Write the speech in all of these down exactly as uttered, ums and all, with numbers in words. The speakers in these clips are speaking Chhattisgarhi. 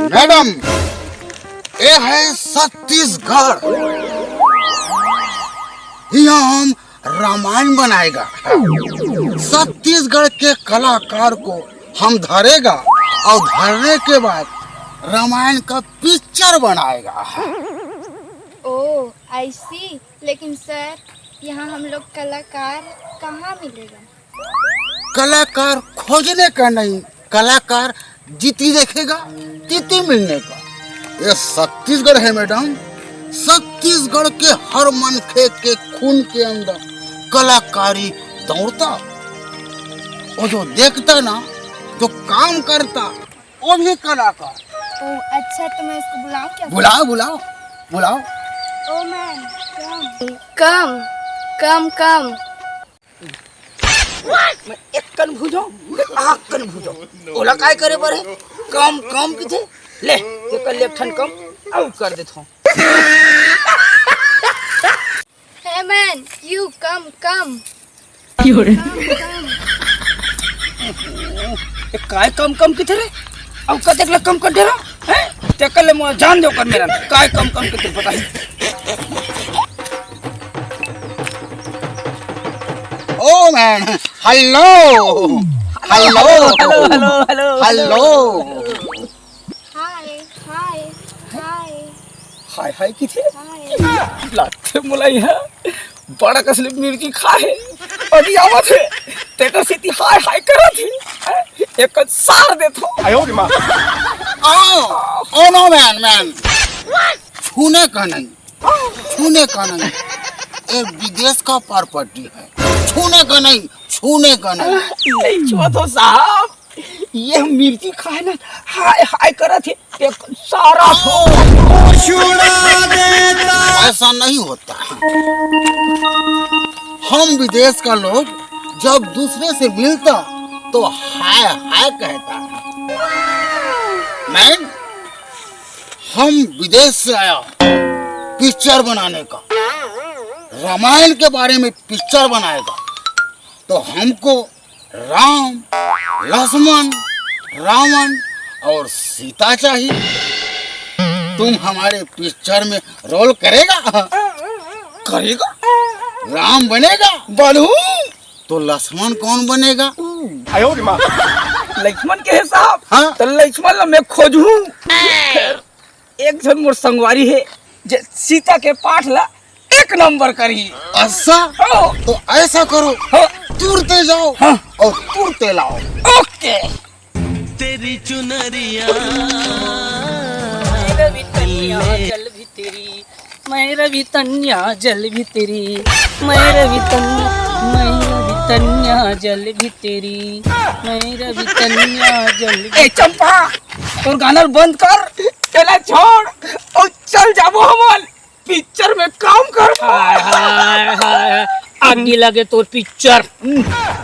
मैडम, ये है छत्तीसगढ़। यहाँ हम रामायण बनाएगा। छत्तीसगढ़ के कलाकार को हम धरेगा और धरने के बाद रामायण का पिक्चर बनाएगा। ओ, आई सी। लेकिन सर, यहाँ हम लोग कलाकार कहाँ मिलेगा? कलाकार खोजने का नहीं, कलाकार जिती देखेगा, तिती मिलने का। ये छत्तीसगढ़ है मैडम, छत्तीसगढ़ के हर मनखे के खून के अंदर कलाकारी दौड़ता। वो जो देखता ना, जो काम करता, वो भी कलाकार। ओ, अच्छा, तो मैं उसको बुलाऊं क्या? बुलाओ, बुलाओ, बुलाओ। ओ मैम, कम कम कम कम। मैं एक कन भूजो, आग कन भूजो। ओला काय करे बर है? कम कम किथे? ले, ये कर ले एक ठन कम, अउ कर देथो। Hey man, you come come। ये काय कम कम किथे रे? अउ कतेक ला कम कर दे रहा? हैं? ते कर ले मोला जान दे कर मेरा। काय कम कम किथे बताही? Oh man, hello. Hello. Hello, hello, hello, hello. Hi, hi, hi, hi hi किथे? हाय। लागथे मोला यहाँ बड़ा कस ले मिर्ची खाए हे। अभी आवत हे। तेकर सेती हाय हाय करत हे। एक सार देथो। ओ, ओ नो मैन, मैन। छूने का नहीं, छूने का नहीं। ये विदेश का प्रॉपर्टी है। छूने का नहीं, छूने का नहीं। नहीं छुआ तो साहब, ये मिर्ची खाए ना, हाय हाय करत हे। एक सारा थो। ऐसा नहीं होता। हम विदेश का लोग जब दूसरे से मिलता तो हाय हाय कहता। मैन, हम विदेश से आया पिक्चर बनाने का, रामायण के बारे में पिक्चर बनाएगा, तो हमको राम, लक्ष्मण, रावण और सीता चाहिए। तुम हमारे पिक्चर में रोल करेगा? करेगा? राम बनेगा? बनू। तो लक्ष्मण कौन बनेगा? लक्ष्मण के हिसाब हाँ। तो लक्ष्मण ला मैं खोजहूँ। एक झन मोर संगवारी हे जे सीता के पाठ ला एक नंबर करही। अच्छा, ओ, तो ऐसा करो, हाँ। तुरते जाओ हाँ। और तुरते लाओ। ओके। तेरी चुनरिया मैं रवि तनिया जल भी तेरी, मैं रवि तनिया जल भी तेरी, मैं रवि तनिया, मैं रवि तनिया जल भी तेरी, मैं रवि तनिया जल भी ए चंपा, तोर गाना बंद कर, तेला छोड़ और चल जाबो हमन पिक्चर में काम कर। हाय, हाय, हाय। आगी लगे तोर पिक्चर।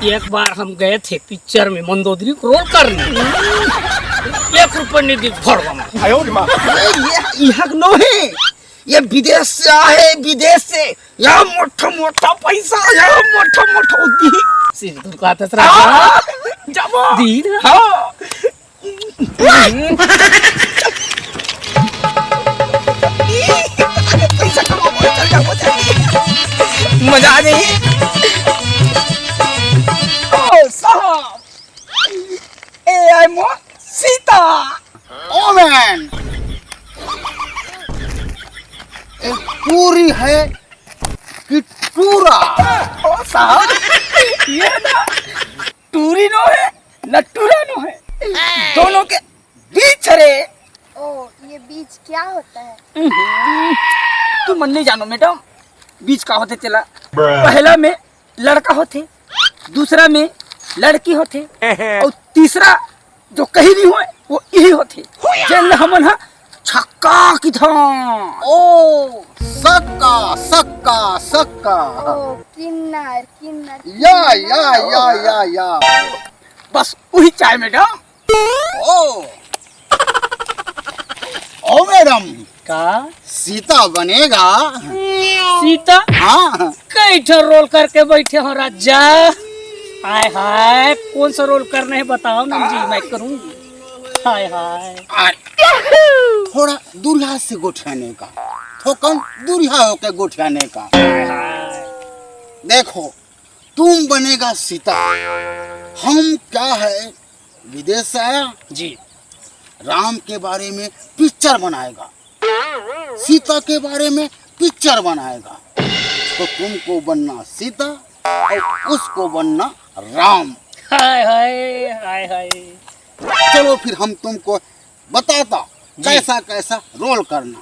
एक बार हम गए थे पिक्चर में, मंदोदरी को रोल करने। एक रुपये नहीं दी भरवा में। अरे, ये यहाँ के नो है, ये विदेश से आए, विदेश से। यहाँ मोटा मोटा पैसा, यहाँ मोटा मोटा होती। सिर दुर्गादस राजा। जाबो। दीन। हाँ। पैसा कमाओ, चल जाओ, चल जाओ। मजा आ गई। ओ साहब, ए आई मो सीता। ओ मैन, ये टूरी है कि टूरा? ओ साहब, ये ना टूरी नो है, ना टूरा नो है, दोनों के बीच रे। ओ, ये बीज क्या होता है? तुमन नहीं जानो मैडम, बीज का होथे तेला। पहला में लड़का होथे, दूसरा में लड़की होथे, और तीसरा जो कहीं नहीं होए वो यही होथे, जेन हमन हा छक्का किथन। ओ, सक्का, सक्का, सक्का। ओ, किन्नर, किन्नर। या, या, या, या, या। बस वही चाय मैडम। ओ, ओ मैडम, का? सीता बनेगा? सीता? हाँ। कई ठो रोल करके बैठे हो राजा। हाय हाय, कौन सा रोल करना है बताओ ना जी, मैं करूंगी। हाय हाय। थोड़ा दूरिहा से गोठियाने का, थोकन दूरिहा होके गोठियाने का। हाय हाय। देखो, तुम बनेगा सीता। हम क्या है, विदेश से आया, जी। राम के बारे में पिक्चर बनाएगा, सीता के बारे में पिक्चर बनाएगा। तो तुमको बनना सीता और उसको बनना राम। हाय हाय। हाय हाय। चलो फिर हम तुमको बताता जी। कैसा कैसा रोल करना।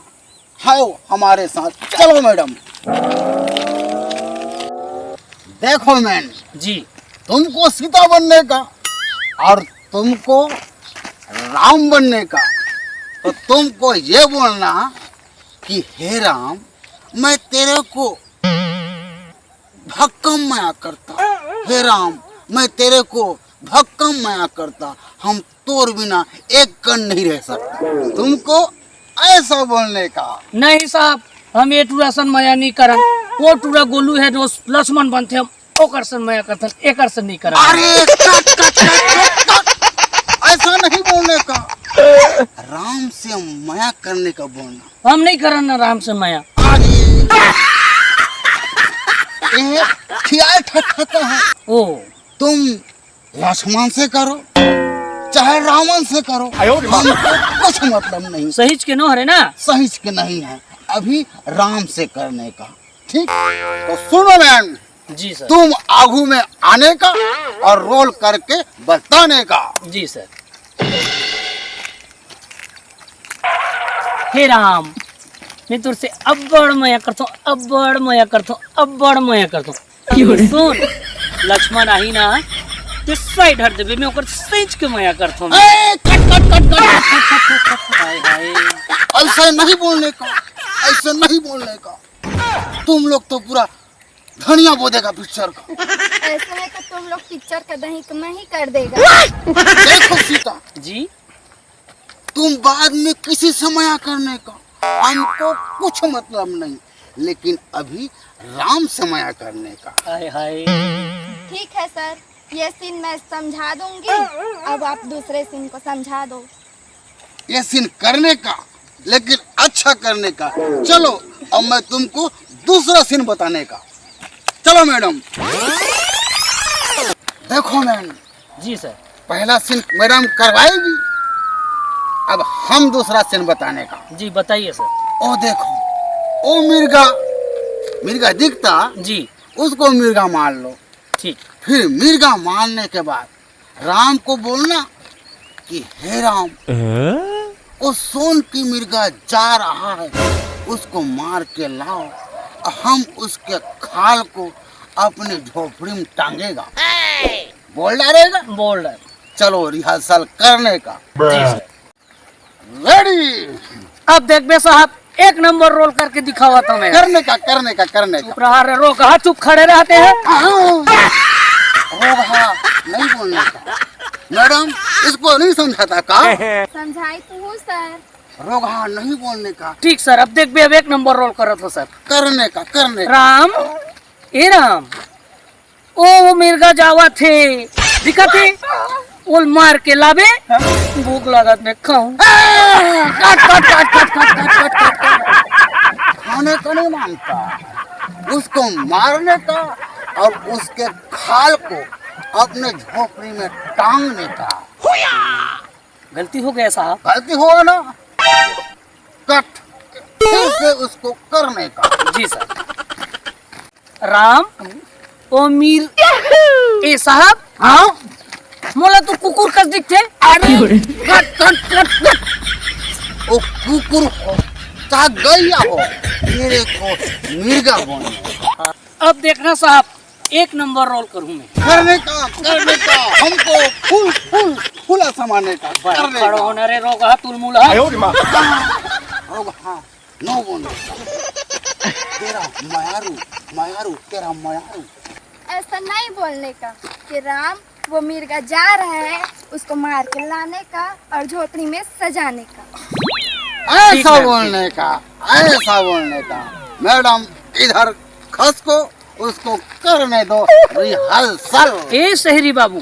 आओ हमारे साथ, चलो मैडम। देखो मैम, जी। तुमको सीता बनने का और तुमको राम बनने का, तो तुमको ये बोलना कि हे राम, मैं तेरे को भक्कम मया करता, हे राम, मैं तेरे को भक्कम मया करता, हम तोर बिना एक कण नहीं रह सकता। तुमको ऐसा बोलने का। नहीं साहब, हम ये टूरा सन मया नहीं करन। वो टूरा गोलू है जो लक्ष्मण बनते, हम ओकर सन मया करथन, एकर सन नहीं करन। अरे कट, कट, कट, कट, कट। ऐसा नहीं बोलने का। राम से मया करने का बोलना। हम नहीं करन ना राम से मया। अरे ए, खियाल ठकठका है। ओ, तुम लक्ष्मण से करो चाहे रावण से करो, हमको कुछ मतलब नहीं। सहीच के नो हरे ना। सहीच के नहीं है, अभी राम से करने का। ठीक, तो सुनो मैम, जी सर। तुम आगू में आने का और रोल करके बताने का। जी सर। हे राम, मैं तोर से अब्बड़ मया करथों, अब्बड़ मया करथों, अब्बड़ मया करथों। सुन, लक्ष्मण आही ना, ते साइड हट देबे, मैं ओकर सहीच के मया करथों मैं। ए, कट, कट, कट, कट, कट, कट, कट, कट। हाय हाय। ऐसे नहीं बोलने का, ऐसे नहीं बोलने का। तुम लोग तो पूरा धनिया बो देगा पिक्चर का। ऐसे में तो तुम लोग पिक्चर का दही कम ही कर देगा। देखो सीता, जी। तुम बाद में किसी से मया करने का, हमको कुछ मतलब नहीं, लेकिन अभी राम से मया करने का। हाय हाय। ठीक है सर, ये सीन मैं समझा दूंगी। अब आप दूसरे सीन को समझा दो। ये सीन करने का, लेकिन अच्छा करने का। चलो, अब मैं तुमको दूसरा सीन बताने का। चलो मैडम, देखो मैम, जी सर। पहला सीन मैडम करवाएगी, अब हम दूसरा सीन बताने का। जी बताइए सर। ओ देखो, ओ मिर्गा, मिर्गा दिखता, जी। उसको मिर्गा मार लो। ठीक। फिर मिर्गा मारने के बाद राम को बोलना कि हे राम, वो सोन की मिर्गा जा रहा है, उसको मार के लाओ, हम उसके खाल को अपनी झोपड़ी में टांगेगा। बोल डालेगा। बोल रहे। चलो रिहर्सल करने का। जी सर। रेडी। अब देखबे साहब, एक नंबर रोल करके दिखावा था मैं। करने का, करने का, करने का। चुप रहा रे, रोगहा चुप खड़े रहते हैं। रोगहा नहीं बोलने का। मैडम, इसको नहीं समझाता का? समझाई तो हूँ सर। रोगहा नहीं बोलने का। ठीक सर, अब देखबे, अब एक नंबर रोल करत हो सर। करने का, करने का। राम, ए राम, ओ, वो मिर्गा जावत हे, दिखत हे, ओल मार के लाबे, भूख लागत में खाऊं। कट, कट, कट, कट। खाने का नहीं मांगता, उसको मारने का और उसके खाल को अपने झोपड़ी में टांगने का। गलती हो गया साहब। गलती हुआ ना, कट, फिर से उसको करने का। जी सर। राम, ओ मीर, ए साहब, हाँ, मोला तो कुकुर कस दिखथे। अरे कट, कट, कट, कट। ओ कुकुर हो चाहे गैया हो, मेरे को मिर्गा बोलने। अब देखना साहब, एक नंबर रोल करूं मैं। करने का, करने का, हमको फुल फुल फुला समाने का, करने खड़ो का। होना रे, रोगहा तुलमुल हा। रोगहा, नो बोलने का। तेरा मयारू, मयारू, तेरा मयारू। ऐसा नहीं बोलने का कि राम, वो मिर्गा जा रहा है, उसको मार के लाने का और झोपड़ी में सजाने का। ऐसा ठीक है, बोलने का, ऐसा बोलने का। मैडम, इधर खस को उसको करने दो रिहर्सल। ए शहरी बाबू,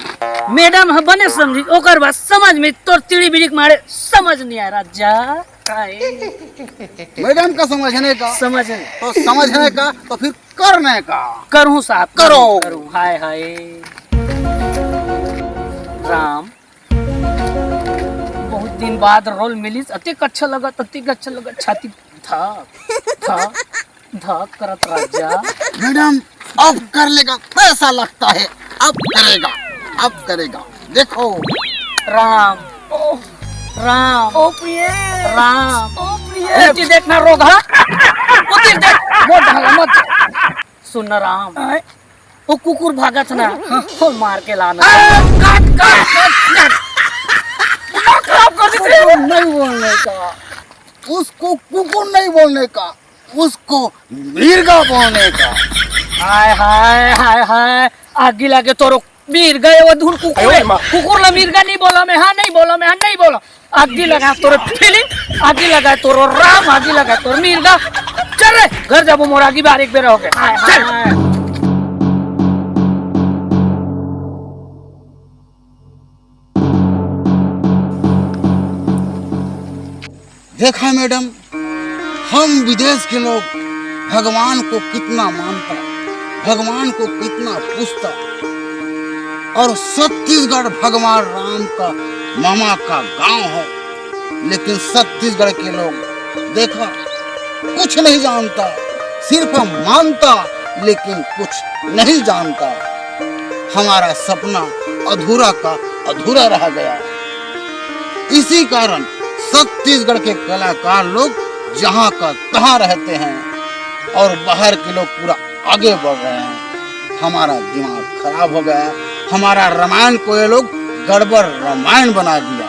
मैडम ह बने समझी, ओकर बाद समझ में तोर तिड़ी बिड़ी के मारे समझ नहीं आय राजा। हाय। मैडम का समझने का, समझने। तो समझने का, तो फिर करने का। करूँ साहब, करो। करूँ, करूँ। हाय हाय। राम, बहुत दिन बाद रोल मिलिस, अतिक अच्छा लगत, अतिक अच्छा लगत, छाती धक धक धक करत राजा। मैडम, अब कर लेगा, पैसा लगता है, अब करेगा, अब करेगा, देखो। राम, राम, ओ प्रिय, राम। ओ प्रिय। उती देखना रोगहा, उती देख, मोर ढाला मत। सुन ना राम, आय? वो कुकुर भागत ना, वो मार के लाना। आ, काट, काट, काट, काट। दिमाग खराब कर देते हैं। कुकुर नहीं बोलने का, उसको कुकुर नहीं बोलने का, उसको मिर्गा बोलने का। हाय, हाय, हाय, हाय। आगी लागे तोरो मिर्गा, ये वो धुन कुकुर है। अरे माँ। कुकुर ला मिर्गा नहीं बोला मैं, हाँ, नहीं बोला मैं, हाँ, नहीं बोला। आगी लगा तोरो फीलिंग, आगी लगा तोरो राम, आगी लगा तोरो मिर्गा। चल रे, घर जाबो, मोर आगी बार एक बेरा हो गए। हाय, हाय, चल। हाय। देखा मैडम, हम विदेश के लोग भगवान को कितना मानता, भगवान को कितना पूजता, और छत्तीसगढ़ भगवान राम का मामा का गांव है, लेकिन छत्तीसगढ़ के लोग देखा कुछ नहीं जानता, सिर्फ मानता लेकिन कुछ नहीं जानता। हमारा सपना अधूरा का अधूरा रह गया। इसी कारण छत्तीसगढ़ के कलाकार लोग जहाँ का तहाँ रहते हैं और बाहर के लोग पूरा आगे बढ़ रहे हैं। हमारा दिमाग खराब हो गया, हमारा रामायण को ये लोग गड़बड़ रामायण बना दिया।